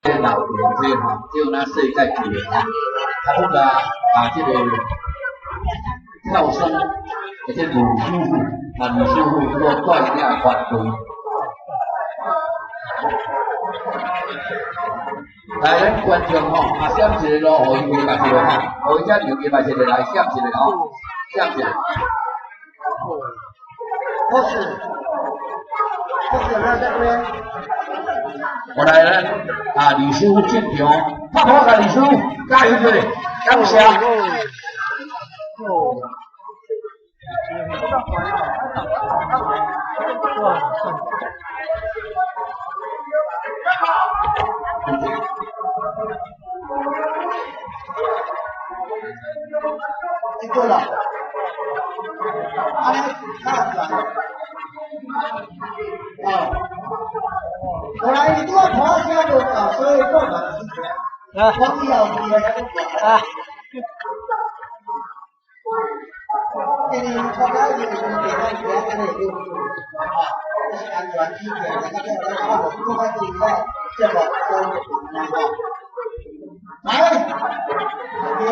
老年這吼，這有咱世界級的吼，啊，不過啊，這個跳繩的這呂師傅，啊，呂師傅所帶領的團隊。來，咱觀眾吼，啊，閃一个咯，予伊袂捌一个吼，予伊遮牛袂捌一个來閃一个吼，閃一个。不是，不是，那這邊。我來咱啊，呂師傅進場，拍鼓個呂師傅，加油起來，感謝。一個啦，啊，你看哦，後來伊拄仔破聲無夠，所以講嘛是我以後是來啊。因為國家已經規定咱國家的要求，啊，就是安全起見，咱個咱看無，國家對我節目都吼。來，對，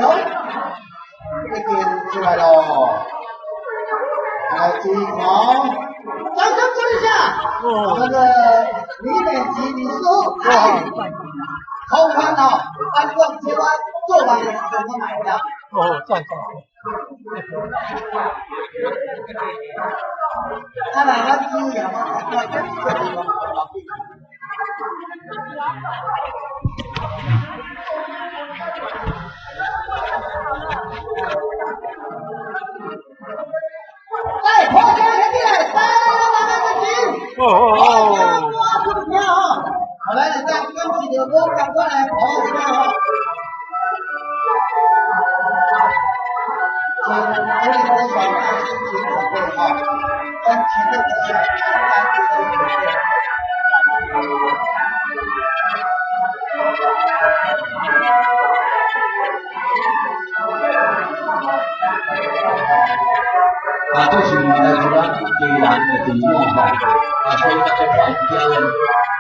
已經出來咯。來，注意看，掌聲鼓勵一下，我們的李美琪女士，好看哦，安裝千萬做完的時陣我買的。哦，讚讚。啊，那咱主要嘛，我講這個。來，破聲起來，來來來來來，哦哦哦。好，來，咱感謝著無共款的破聲吼。請我哋的小愛心請準備好，咱請的一下，咱準備。啊，這是來自咱基隆的隊伍吼，啊，所以咱咧看表演，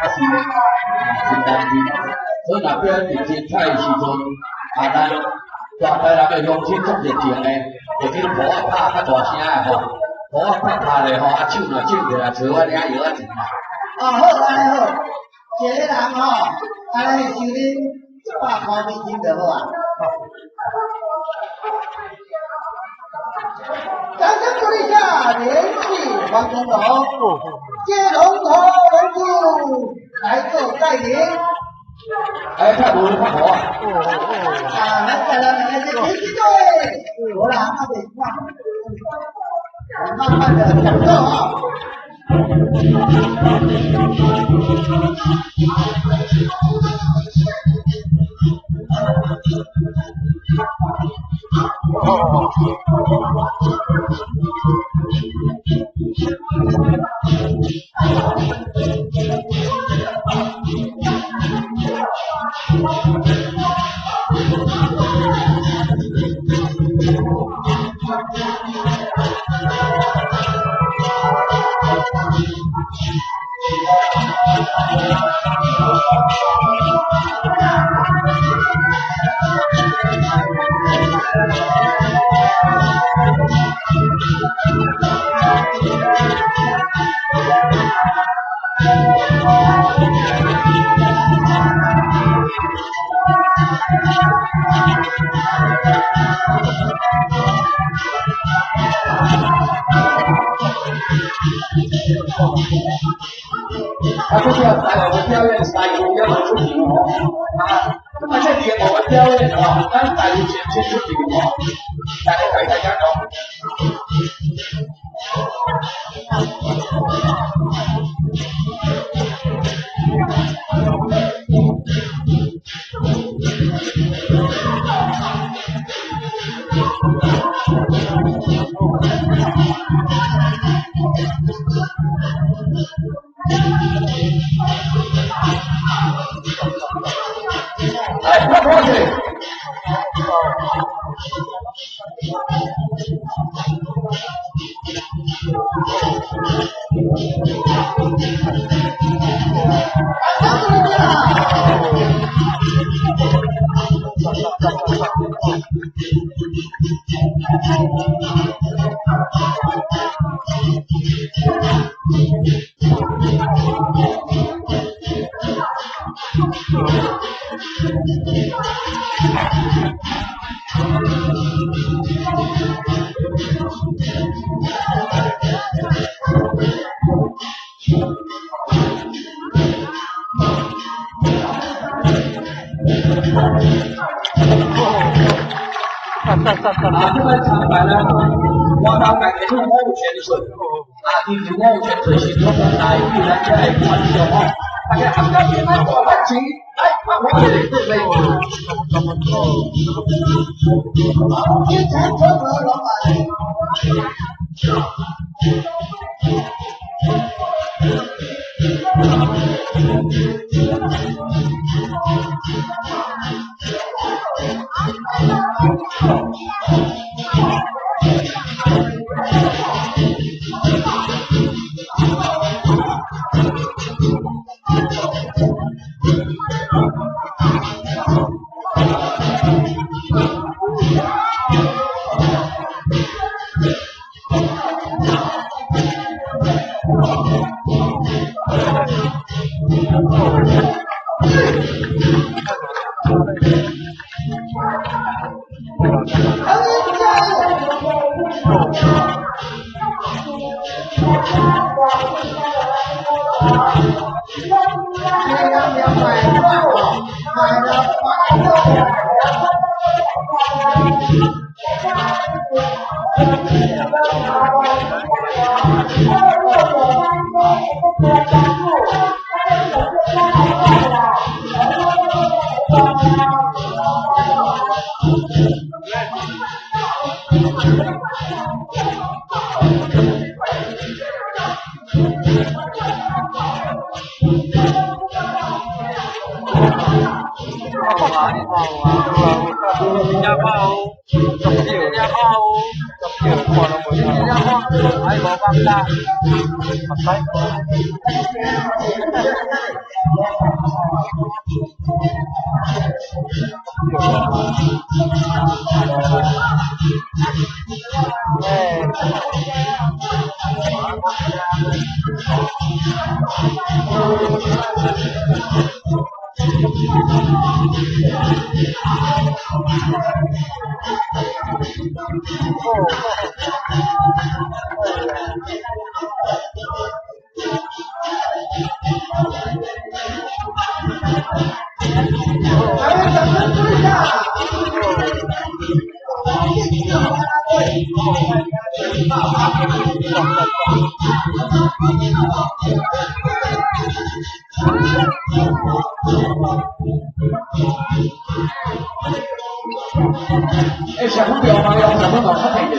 啊是啊真難聽。所以若表演伫精彩的時陣，啊，咱全台南的鄉親足熱情的，就去鼓仔拍較大聲的吼，鼓仔拍拍咧吼，啊手若手起來，揣我領藥仔錢啦。啊好，按呢好，一個人吼，按呢收恁100塊美金就好啊。掌聲鼓勵一下，連續黃金龍，接龍頭龍珠來做帶領。哎，拍無拍無啊！啊，咱再來來這拳擊隊，我來阿得慢，慢慢的享受啊。啊，這個台灣的表演，師傅也無出場吼，啊，咁啊，這另外的表演吼，咱台灣先先出場吼，大家大家講。來，拍鼓者。掌聲鼓勵一下。啊，这摆参赛咱我头家己做五拳术，啊，其实五拳术是从来比咱遮的观众吼，大家含家先来大拍钱，来，我一个对对。好，天成车河老板。欸，小朋友嘛，用小朋友较便宜，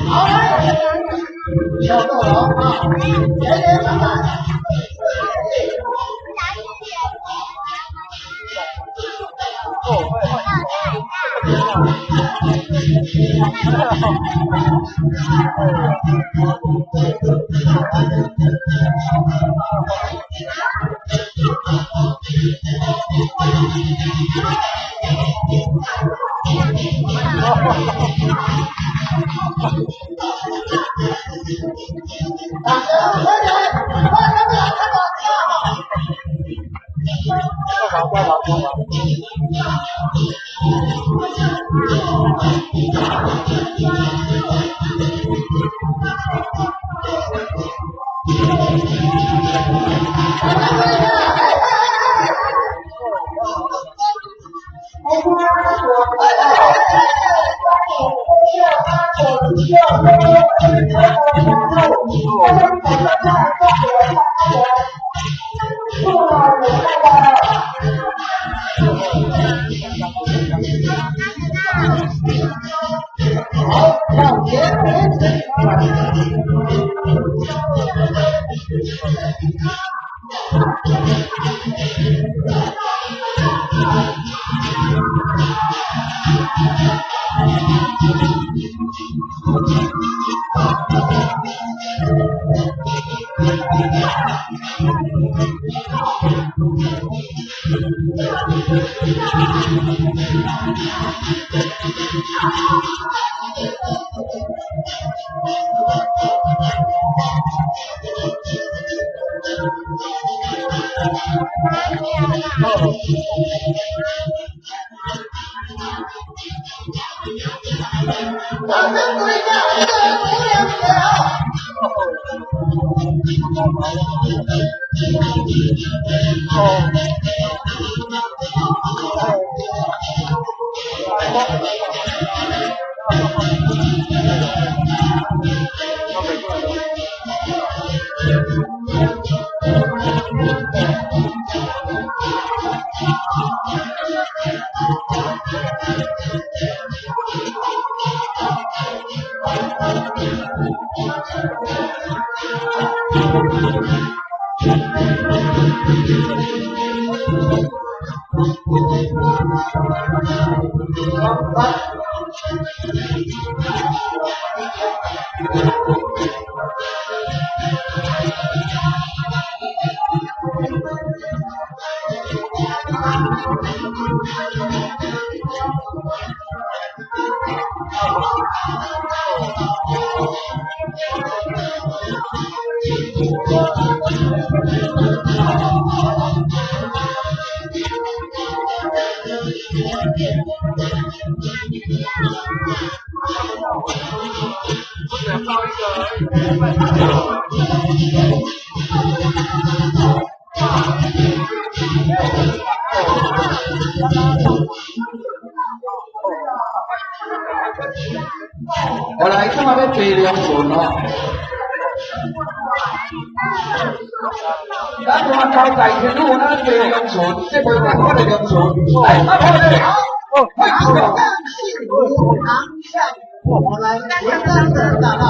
好来，小豆龙啊，连连满满。大家快点，快点，快点，好，向前前。掌聲鼓勵一下，這個姑娘姐啊！我來，這馬欲爬龍船哦。咱外頭大天路，咱爬龍船，這無共款的龍船，來，阿婆咧，航向幸福，航向我來文山的大道。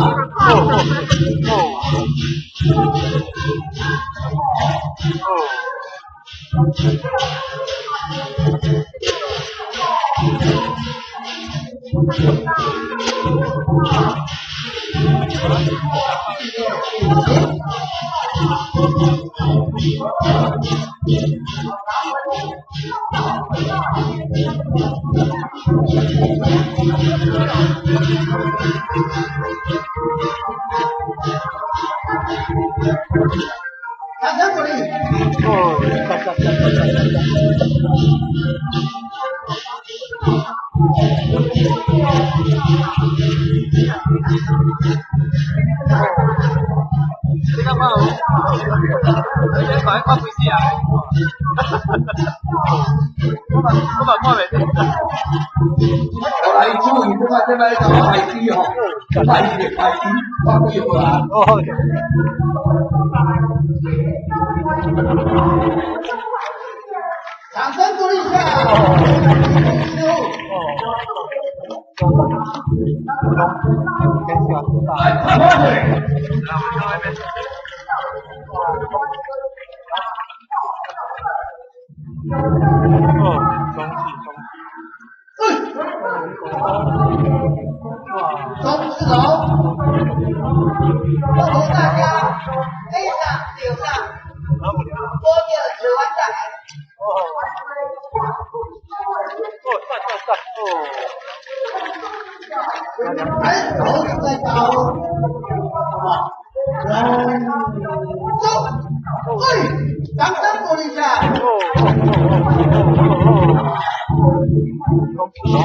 掌聲鼓勵。哦，讚讚讚讚讚讚！你感覺有？你看看幾時啊？我嘛看袂到。我來注意，這擺這擺怎麼開始吼？開始開始，發幾好啊？哦，掌聲鼓勵一下。師傅。來，拍拍腿。哦，恭喜恭喜！哇！鍾志龍，祝福大家 A 上九上，多得台灣仔。哦，哦，讚讚讚！哦。哎，頭在高，好不好？走，哎，掌聲鼓勵一下。哦哦哦哦哦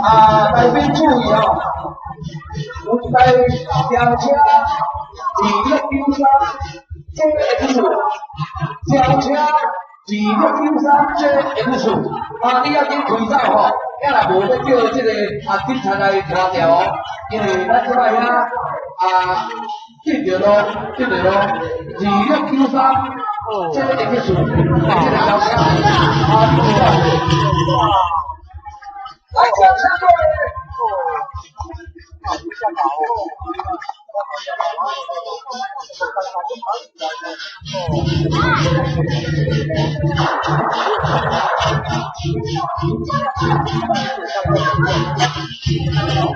啊，来宾注意哦，有一台轿車2693 JX，轎車2693 JX，啊，你要緊開走吼，遐若無欲叫這個啊警察來拖掉哦，因為咱這擺遐啊進著路，進著路，2693 JX，這個轎車啊，注意哦。來，轎車過來。哦。